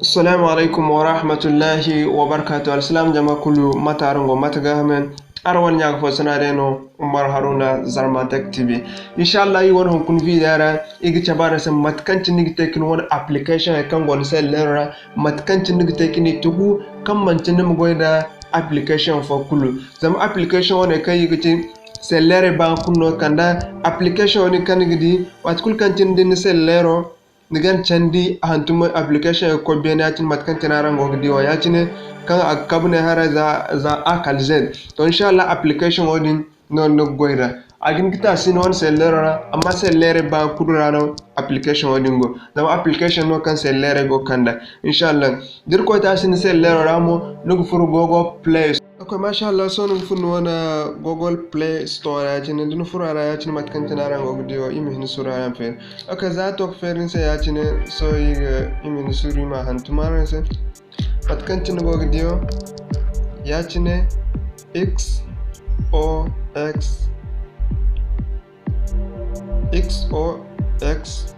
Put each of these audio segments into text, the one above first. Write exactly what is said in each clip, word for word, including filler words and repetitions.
Assalamu alaikum wa rahmatullahi wa barakatuh. Alsilaam jama kulu, mate araŋ go, mate ga hame? Araŋ wane ɲa ga fo sanaarey no, Umar Haruna, Zarma Tech T V. Inshallah, iri wane hunkuna video ra, iri ga cabe araŋ se mate kaŋ cine ni ga te ka ni wane application kaŋ go ni selleero ra, mate kaŋ cine ni ga te ka ni tugu, kaŋ manti ni ma goy nda application fo kulu. Zama application wane kaŋ iri ga ci selleerey ba kulu no kanda application wane kaŋ ni ga di, waati kulu kaŋ cine da ni selleero, ni ga ni candi a hantum application ga koy beene ya-cine mate kaŋ cine araŋ go ga di wo ya-cine, kaŋ a ga kabu ne haray za, za A kala Z. To, inshallah, application wo-din no ni ga goy nda. A ga hin ga te a si ni wane selleero ra, amma selleerey ba kulu ra no application wo-din go. Zama application no kaŋ selleerey go ga kande. Inshallah, da Irkoy te a si ni selleero ra mo, ni ga furo Google Play. Ok, masha Allah, sohõ ni ga furo ni wane Google Play Store ra ya-cine, da ni furo a ra ya-cine mate kaŋ cine araŋ go ga di wo, iri ma hin suuru araŋ feeri. Ok, za a to ga feeri ni se ya-cine, sohõ iri ga, iri ma hin suuru, iri ma hantum araŋ se. Mate kaŋ cine ni go ga di wo, ya-cine X O X, X O X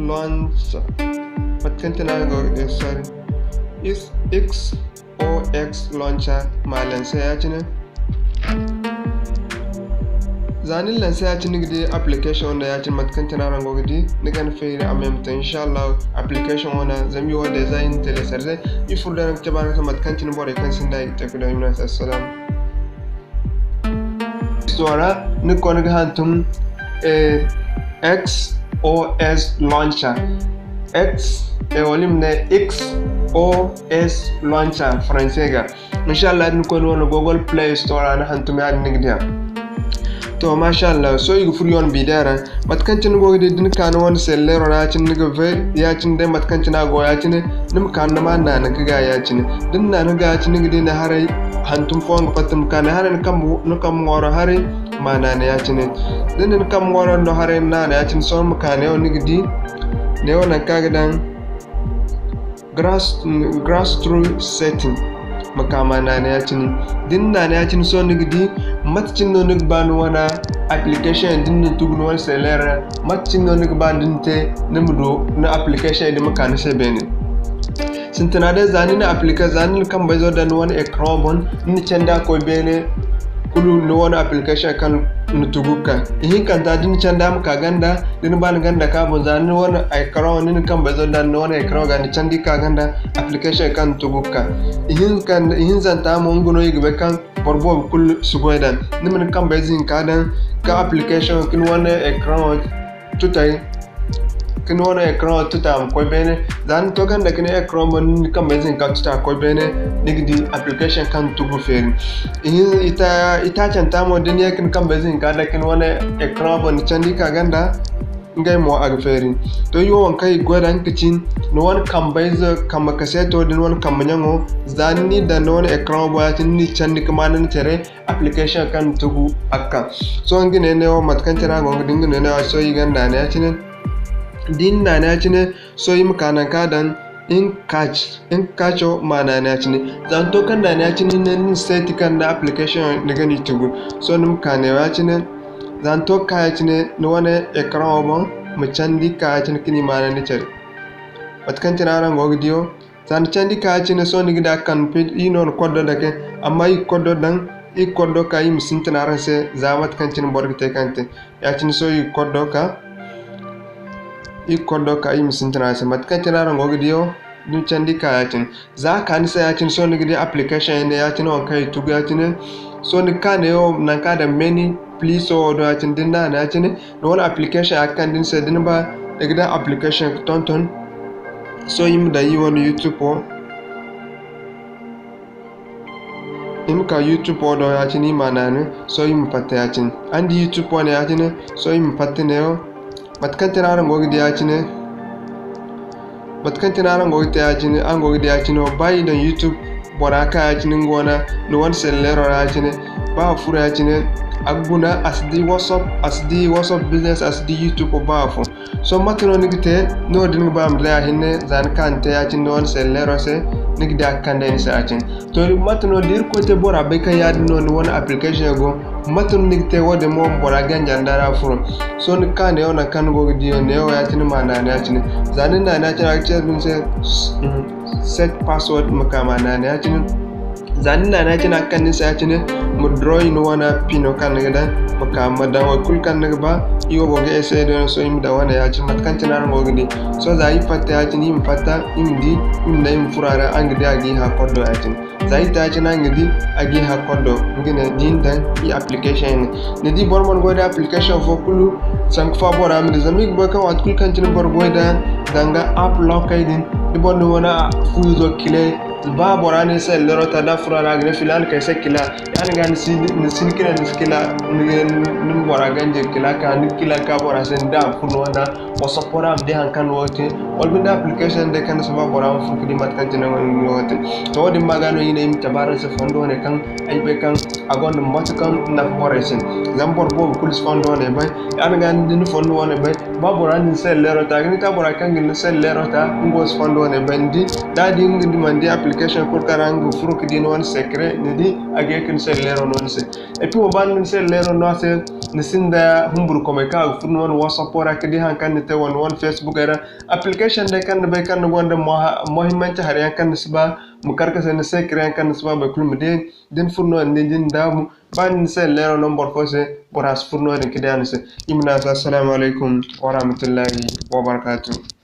Launcher. Mate kaŋ cine araŋ go ga di, sorry. Is X O X Launcher ma lancer ya-cine. Za ni lancer ya-cine, ni ga di application wo nda ya-cine mate kaŋ cine araŋ go ga di, ni ga ni feeri en même temps, inshallah, application wo no, zama iri wo design télécharger, iri furo day no ga cabe araŋ se mate kaŋ cine borey kaŋ sinda i ga te ga daŋ, iri ma ne se assalam. Store ra, ni ga koy ni ga hantum, eh, X O S Launcher. X, eh, wala i ma ne X O S Launcher français ga. Inshallah, da ni koy ni wane Google Play Store ra, ni hantum ya-din ni ga di a. To, mashallah, sohõ iri ga furo iri wane video ra. Mate kaŋ cine ni go ga di, da ni ka ni wane selleero ra ya-cine, ni ga bay ya-cine day mate kaŋ cine a go ya-cine, ni ma ka ni ma naana ga ga ya-cine. Da ni naana ga ya-cine, ni ga di ne haray hantum fooyaŋ ga fatta, ni ma ka ne haray ni kambe, ni kambe ŋwaaro haray ma naana ya-cine. Da ni na ni kambe ŋwaaro no haray ni naana ya-cine, sohõ ni ma ka neewo ni ga di, neewo nangu kaŋ a ga daŋ grass, grass through setting. Ma ka ma naana ya-cine. Da ni naana ya-cine, sohõ ni ga di mate cine no ni ga ba ni wane application da ni na tugu ni wane selleero ra. Mate cine no ni ga ba da ni te, ni ma du ni application din ma ka ni se beene. Sintina day, za ni na applica-, za ni na kambayzo daŋ ni wane écran boŋ, ni na candi a koy beene, kulu ni wane application kaŋ ni tugu ga ka. Ihinkanta, da ni candi a ma ka ganda, da ni ba ni ganda ka boŋ, za ni wane écran, ni na kambayzo daŋ ni wane écran ga, ni candi ka ganda application kaŋ ni tugu ga ka. Ihinkan-, ihinzanta mo, nga no i ga bay kaŋ boro boobo kulu si goy daŋ. Ni ma ni kambayze hinka daŋ ka application ka ni wane écran tutay, ka ni wane écran wo tuta a ma koy beene. Za ni to ganda ka ni écran boŋ, ni kambayze hinka tuta a koy beene, ni ga di application kaŋ ni tugu feeri. Ihin-, ita-, itaacanta mo, da ni ye ka ni kambayze hinka daŋ ka ni wane écran boŋ, ni candi ka ganda, ngey mo a ga feeri. To, iri wo waŋ kaŋ i ga goy da nga ka ci, ni wane kambayze, kambe kaseeto da ni wane kambe ɲaŋo, za ni n'i daŋ ni wane écran boŋ ya-cine, ni n'i candi ka maana ni care, application kaŋ ni tugu a ga ka. Sohõ nga ne neewo, mate kaŋ cine a go ga di, nga ne neewo, sohõ iri ga naana ya-cine. Da iri naana ya-cine, sohõ iri ma ka nangu kaŋ a daŋ in catch, in catch ma naana ya-cine. Za ni to kaŋ naana ya-cine, ni na ni seeti kaŋ ni application ni ga ni tugu. Sohõ ni ma ka neewo ya-cine. Za ni to ka ya-cine, ni wane écran wo boŋ, ma candi ka ya-cine ka ni maana ni care. Mate kaŋ cine araŋ go ga di wo, za ni candi ka ya-cine, sohõ ni ga di a ga kande iri no na koddo dake, amma iri ga koddo daŋ, iri ga koddo ka iri ma sintin araŋ se, za mate kaŋ cine boro ga te kaŋ te. Ya-cine sohõ iri ga koddo ka, iri ga koddo ka iri ma sintin araŋ se. Mate kaŋ cine araŋ go ga di wo, da ni candi ka ya-cine. Za a ka ni se ya-cine, sohõ ni ga di application yaŋ ne ya-cine, waŋ kaŋ i tugu ya-cine. Sohõ ni ga ka neewo, nangu kaŋ a daŋ many, please, wo do ya-cine, da ni naana ya-cine, ni wane application a ga kande ni se, da ni ba ni ga daŋ application ga tonton. Sohõ iri ma daŋ iri wane YouTube wo. Iri ma ka YouTube wo do ya-cine, iri ma naanu, sohõ iri ma fatta ya-cine. Araŋ di YouTube wo ne ya-cine, sohõ iri ma fatta neewo. Mate kaŋ te no araŋ go ga di ya-cine, mate kaŋ te no araŋ go ga te ya-cine, araŋ go ga di ya-cine wo, ba iri daŋ YouTube bora ka ya-cine, nga wane, ni wane selleero ra ya-cine, ba a furo ya-cine, a ga guna, a si di WhatsApp, a si di WhatsApp Business, a si di YouTube ba afo. Sohõ mate no ni ga te? Noodin ga ba ma di a hinne, za ni ka ni te ya-cine ni wane selleero se, ni ga di a ga kande ni se ya-cine. To, mate no da Irkoy te bora bay kaŋ yaadin no ni wane application go, mate no ni ga te wo-din mo ma bora ganji nda ra furo? Sohõ ni ga ka neewo nangu kaŋ ni go ga di yaŋ, neewo ya-cine ma naana ya-cine. Za ni naana ya-cine a ga ce ni se, mm, set password, ma ka ma naana ya-cine. Za ni naana ya-cine a ga kande ni se ya-cine, ma draw ni wane pino kaŋ ni ga daŋ, ma ka ma daŋ wo kulu kaŋ ni ga ba. I wo go ga essayer day no, sohõ i ma daŋ wane ya-cine mate kaŋ cine araŋ go ga di. Sohõ za i fatta ya-cine, i ma fatta, i ma di, i ma daŋ i ma furo a ra, araŋ ga di a ga i hã koddo ya-cine. Za i ta ya-cine araŋ ga di a ga i hã koddo, nga ne da i na daŋ i application ne. Ni di boro mana goy da application fo kulu, sanku fa bora ma di. Zama i ga bay kaŋ waati kulu kaŋ cine boro goy da danga app lockey din, da boro na wane fu izo kile, ba bora ne selleero ta da furo a ra, a ga ne filaana kay se kila. Yaadin ga ni si, ni si ni kila, ni si kila, ni, ni, ni bora ganji kila ka, ni kila ka bora se, ni da a furo no wane WhatsApp ra ma di haŋ kaŋ no wo te, wala binde application day kaŋ ni si ba bora ma furo ka di mate kaŋ cine no wo te. To, wo-din ma ga no i ne i ma cabe araŋ se fondo wane kaŋ ay bay kaŋ a gonda mate kaŋ nafa borey se. Zama boro boobo kulu si fondo wane bay. Yaadin ga ni da ni fondo wane bay, ba bora na ni selleero ta, a ga ni ta bora kaŋ ga ni selleero ta, nga wo si fondo wane bay. Ni di, da a di nga di mana di application kulu kaŋ ra nga ga furo ka di ni wane secret, ni di, a ga ye ka ni selleero no ni se. Et puis wo ba ni na selleero no a se, ni sinda humburkomey kaŋ a ga furo ni wane WhatsApp ra ka di haŋ kaŋ ni te, wala ni wane Facebook ra. Application day kaŋ ni bay kaŋ ni gonda moha-, muhimmanci hari yaŋ kaŋ ni si ba ma kar ka se, ni secret yaŋ kaŋ ni si ba boro kulu ma di. Da ni furo no-din, da ni daabu, ba ni na selleero no boro fo se, bora si furo no-din ka di a ni se. I ma ne a se, Assalamu alaykum warahmatullahi wabarakatuh.